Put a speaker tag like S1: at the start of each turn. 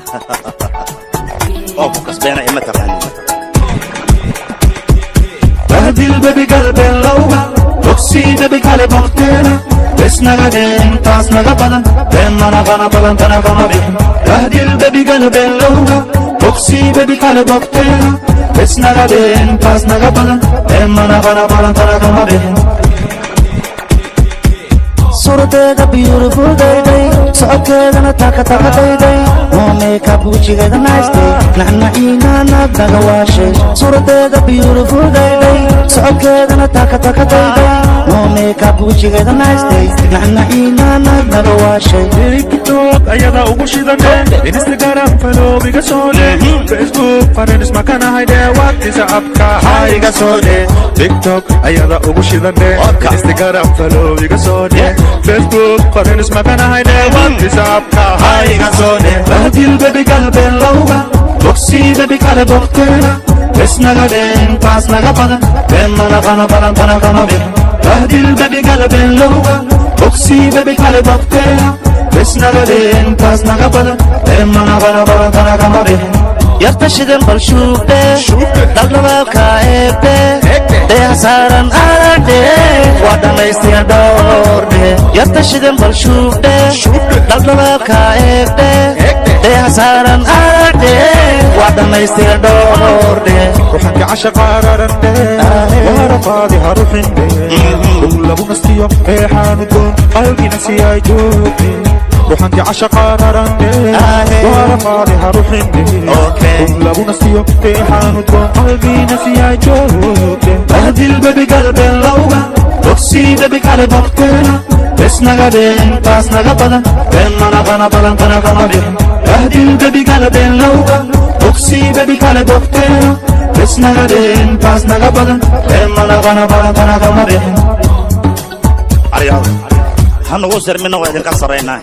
S1: Oo ku kasbeena ima taqaanin.
S2: Bahdil baby girl beenlowga, bogsii baby kale bogteena. Bes naga dheen, taas naga badan, been manaqana balantana kama bixin. Bahdil baby girl beenlowga, bogsii baby kale bogteena. Bes naga dheen, taas naga badan, been manaqana balantana kama bixin.
S3: Suuradeeda beautiful dayday, socodkeedana taka taka dayday, no makeup wejigeeda nice day, nacnaciina naag naga waashay. Suuradeeda beautiful dayday, socodkeedana taka taka dayday, no makeup wejigeeda nice day, nacnaciina naag naga waashay.
S4: TikTok ayada ugu shidane, Instagram follow iga soo dhe, Facebook friends makanahayde, WhatsAppka hi iga soo dhe. TikTok ayada ugu shidane, Instagram follow iga soo dhe, Facebook friends makanahayde, WhatsAppka hi iga soo dhe.
S2: Bahdil baby girl beenlowga, bogsii baby kale bogteena. Bes naga dheen, taas naga badan, been manaqana balantana kama bixin. Bahdil baby girl beenlowga, bogsii baby kale bogteena. Bes naga dheen, taas naga badan, been manaqana balantana kama bixin.
S3: Yarta shidan bal shuube, dhaldhalaalka eebe deeha saaran aragdhe, waa dhammaystira dhowrdhe. Yarta shidan bal shuube, dhaldhalaalka eebe deeha saaran aragdhe, waa dhammaystira dhowrdhe.
S4: Ruxanka cashaqa rarandhe, waara qaadi haruxindhe, dhul lagu nastiyo reexaan udgoon, qalbina siyaay joogdhe. Ruxanka cashaqa rarandhe, waara qaadi haruxindhe, dhul lagu nastiyo reexaan udgoon, qalbina siyaay joogdhe.
S2: Bahdil baby girl beenlowga, bogsii baby kale bogteena. Bes naga dheen, taas naga badan, been manaqana balantana kama bixin. Bahdil baby girl beenlowga, bogsii baby kale bogteena. Bes naga dheen, taas naga badan, been manaqana balantana kama bixin.
S1: Aryaada, ha nagu sirmina, waa idinka sarraynaa.